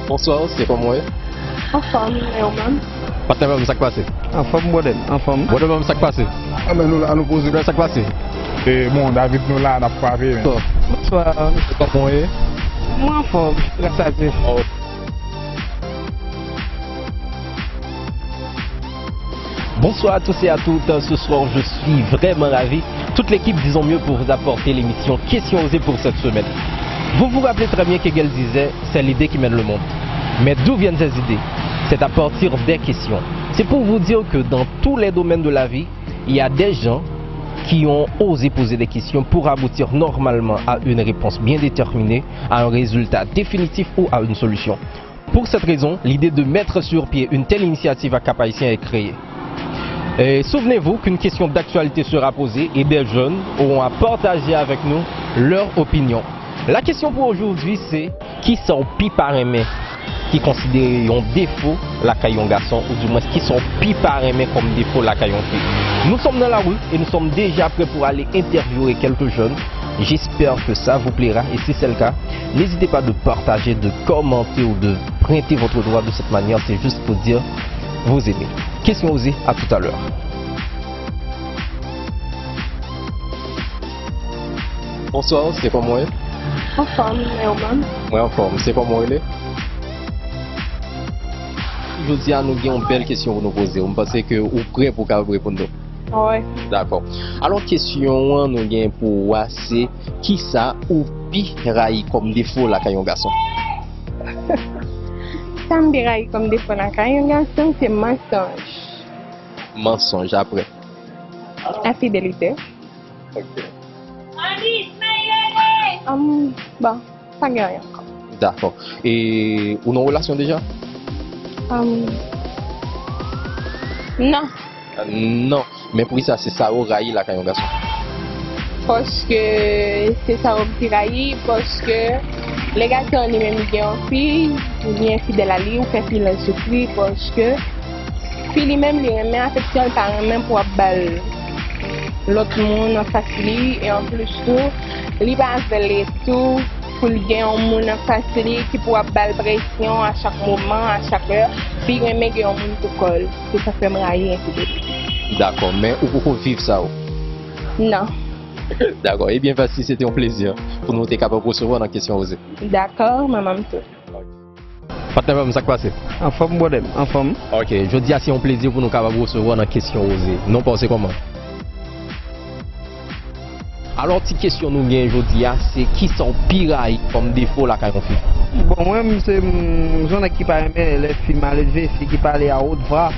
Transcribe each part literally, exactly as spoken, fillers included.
Bonswa, se kòman w ye? Anfòm, e ou menm? Patnè pa m, sa k pase? Anfòm, brother m, anfòm. Brother pa m, sa k pase? Anben, nou la, nou poze. Sa k pase? E bon, David, nou la, n ap frape. Bonswa. Kòman w ye? Mwen anfòm, gras a Dye. Bonsoir à tous et à toutes. Ce soir, je suis vraiment ravi. Toute l'équipe, disons mieux, pour vous apporter l'émission Question osée pour cette semaine. Vous vous rappelez très bien que Gèl disait, c'est l'idée qui mène le monde. Mais d'où viennent ces idées? C'est à partir des questions. C'est pour vous dire que dans tous les domaines de la vie, il y a des gens qui ont osé poser des questions pour aboutir normalement à une réponse bien déterminée, à un résultat définitif ou à une solution. Pour cette raison, l'idée de mettre sur pied une telle initiative à Cap-Haïtien est créée. Et souvenez-vous qu'une question d'actualité sera posée et des jeunes auront à partager avec nous leur opinion. La question pour aujourd'hui, c'est, kisa w pi pa renmen ki konsidere yon defo lakay yon gason, ou dimwens kisa w pi pa renmen kòm defo lakay yon fi? Nous sommes dans la rue et nous sommes déjà prêts pour aller interviewer quelques jeunes. J'espère que ça vous plaira et si c'est le cas, n'hésitez pas de partager, de commenter ou de prêter votre droit de cette manière, c'est juste pour dire vous aimez. Question osée, à tout à l'heure. Bonswa, se kòman w ye? Anfòm, e ou menm? Mwen anfòm, se kòman w rele? Jodi a, nou gen yon bèl kesyon pou nou poze w. M panse ke ou prè pou w kapab reponn nou. Wi. Dakò. Alò, kesyon an nou gen pou ou a, se kisa ou pi rayi kòm defo lakay yon gason? Sa m pi rayi kòm defo lakay yon gason, se mansonj. Mansonj, apre? Enfidelite. Ok. Um, bon, pa gen anyen ankò. Dakò. E ou nan relasyon deja? Um, non. Non. Men poukisa se sa ou rayi lakay yon gason? Paske se sa ou pi rayi, paske lè gason li menm li gen yon fi, ou li enfidèl a li, ou fè fi lan soufri, paske fi li menm li renmen afeksyon, li pa renmen pou ap ba l lòt moun anfas li, e anplis tou, li pa vle tou pou l gen yon moun anfas li ki pou ap ba l presyon a chak moman, a chak lè, li renmen gen yon moun pou kò l. Se sa k fè m rayi enfidelite. Dakò, men ou poko viv sa ou? Non. Dakò, ebyen Vasti, se te yon plezi pou nou te kapab resevwa w nan Kesyon Oze. Dakò, manman m tou. Patnè pa m, sa k pase? Anfòm, brother m, anfòm. Ok, jodi a se yon plezi pou nou kapab resevwa w nan Kesyon Oze. Non pa w se kòman? Alò, ti kesyon nou gen jodi a, se kisa w pi rayi kòm defo lakay yon fi? Bon, mwen menm, se m, jan nèg ki pa renmen lè fi maledve, fi ki pale a wot vwa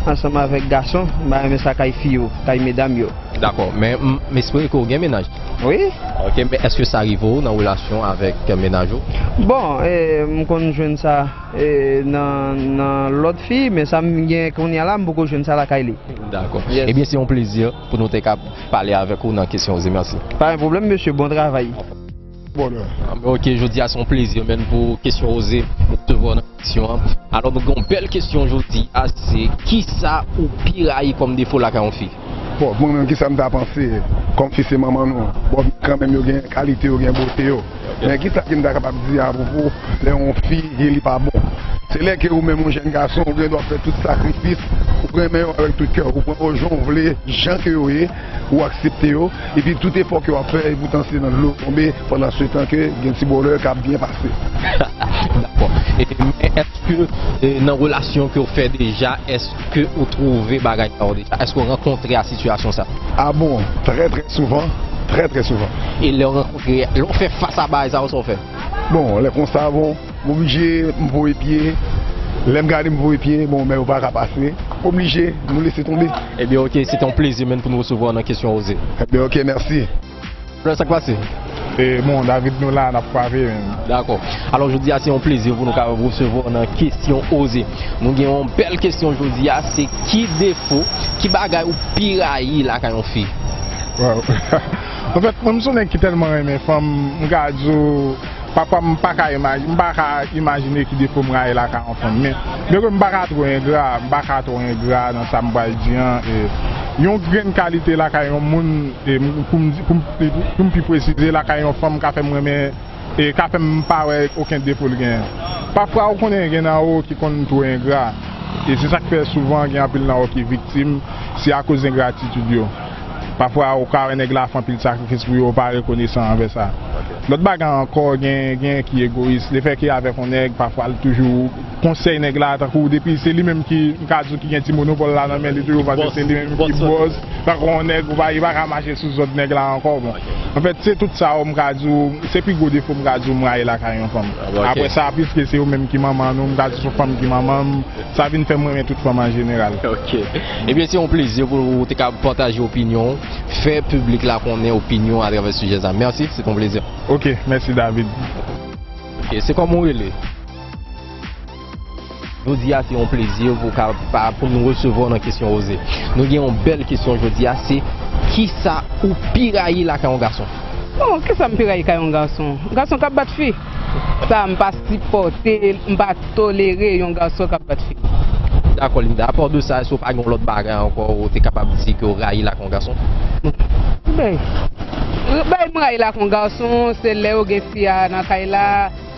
ansanm avèk gason, m pa renmen sa kay fi yo, kay medam yo. Dakò, men m, m espere ke w gen mennaj. Wi. Ok, men èske sa rive w nan relasyon avèk mennaj ou? Bon, e, m konn jwenn sa, e, nan, nan lòt fi, men sa m gen kounye a la, m poko jwenn sa lakay li. Dakò. Yes. Ebyen, se yon plezi pou nou te ka pale avèk ou nan Kesyon Oze. Mèsi. Pa gen pwoblèm, mesye. Bon travay. Bon, ok, jodi a se yon plezi, men pou Kesyon Oze, resevwa w nan kesyon an. Alò, nou gen yon bèl kesyon jodi a, se kisa ou pi rayi kòm defo lakay yon fi? Bon, mwen menm, kisa m ta panse? Kòm fi se manman nou. Bon, kanmenm yo gen kalite yo, gen bote yo. Ok. Men kisa ke m ta kapab di apwopo lè yon fi, li pa bon? Se lè ke ou menm, yon jèn gason, ou gen dwa fè tout sakrifis, ou renmen yo avèk tout kè w, ou pran yo jan w vle, jan ke yo ye, ou aksepte yo, epi tout efò ke w ap fè, epoutan se nan dlo w tonbe, pandan se tan ke gen ti bòlè k ap byen pase. Dakò. E, men èske, e, nan relasyon ke w fè deja, èske ou twouve bagay sa yo deja? Èske w rankontre a sitiyasyon sa? A bon, trè, trè souvan, trè, trè souvan. E lè w rankontre, lè w fè fas a bagay sa yo, sa w fè? Bon, lè konsa, bon, m oblije, m voye pye. Lè m gade, m voye pye, bon, men yo pa ka pase. Oblije, nou lese tonbe. Ebyen, ok, se te yon plezi, men, pou nou resevwa w nan Kesyon Oze. Ebyen, ok, mèsi. Frè, sa k pase? E, bon, David, nou la, n ap frape, men. Dakò. Alò, jodi a, se yon plezi pou nou kapab resevwa w nan Kesyon Oze. Nou gen yon bèl kesyon jodi a, se ki defo, ki bagay ou pi rayi lakay yon fi? Waw. Anfèt, mwen, m se yon nèg ki tèlman renmen fanm, m ka di w, papa, m pa ka imaj-, m pa ka imajine ki defo m rayi lakay yon fanm. Men, byen ke m pa ka twò engra, m pa ka twò engra nan sa m pral di an, e, yon grenn kalite lakay yon moun, e, m, pou m di, pou m, pou m pi presize, lakay yon fanm ka fè m renmen, e, ka fè m pa wè okenn defo l genyen. Pafwa ou konnen gen nan ou ki konn twò engra. E se sa k fè souvan gen anpil nan ou ki viktim, se akoz engratitid yo. Pafwa ou ka wè nèg la fè anpil sakrifis pou yo, ou pa rekonesan anvè sa. Lòt bagay ankò, gen, gen ki egoyis. Lefètke avèk yon nèg, pafwa l toujou konsèy nèg la, tankou depi se li menm ki, m ka di w, ki gen ti monopòl la nan men li, toujou panse se li menm ki bòs. Tankou yon nèg, ou pa, li pa ka mache sou zòd nèg la ankò. Bon. Anfèt, se tout sa, m ka di w, se pi gwo defo m ka di w m rayi lakay yon fanm. Apre sa, piske se yo menm ki manman nou, m ka di se yon fanm ki manman m, sa vin fè m renmen tout fanm an jeneral. Ok. Ebyen, se yon plezi pou ou te ka pataje opinyon w, fè piblik la konnen opinyon w atravè sijè sa. Mèsi, se te yon plezi. Ok, mèsi David. Ok, se kòman w rele? Jodi a, se yon plezi pou ka, pa, pou nou resevwa w nan Kesyon Oze. Nou gen yon bèl kesyon jodi a, se kisa ou pi rayi lakay yon gason? Bon, kisa m pi rayi kay yon gason? Gason k ap bat fi. Sa, m pa sipòte, m pa tolere yon gason k ap bat fi. Dakò, Linda. Apa de sa, èske w pa gen yon lòt bagay ankò ou te kapab di ke w rayi lakay yon gason? Ben, bay m rayi lakay yon gason, se lè yo gen fi a nan kay la,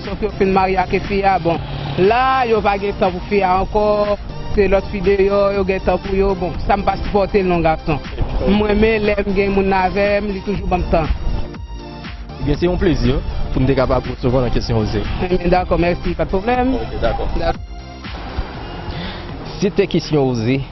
sòf yo fin marye ak fi a, bon. La, yo pa gen tan pou fi a ankò, se lòt fi deyò, yo gen tan pou yo, bon. Sa m pa sipòte l non gason. M renmen lè m gen moun avè m, li toujou ban m tan. Ebyen, se yon plezi pou n te kapab resevwa w nan Kesyon Oze. Ebyen, dakò, mèsi, pa de pwoblèm. Ok, dakò. Dakò. C'était Question Osée.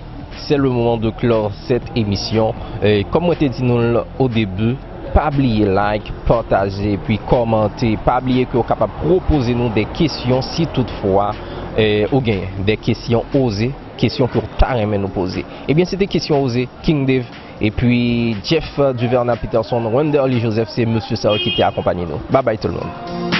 C'est le moment de clore cette émission. E, kòm mwen te di nou l o debi, pa bliye like, pataje, epi kòmante. Pa bliye ke w kapab pwopoze nou de kesyon si toutfwa, e, ou genyen de kesyon oze, kesyon ke w ta renmen nou poze. Ebyen, se te Kesyon Oze, King Dave, epi Jeff Duvernay Peterson, Wenderly Joseph, se mesye sa yo ki te akonpanye nou. Babay tout moun.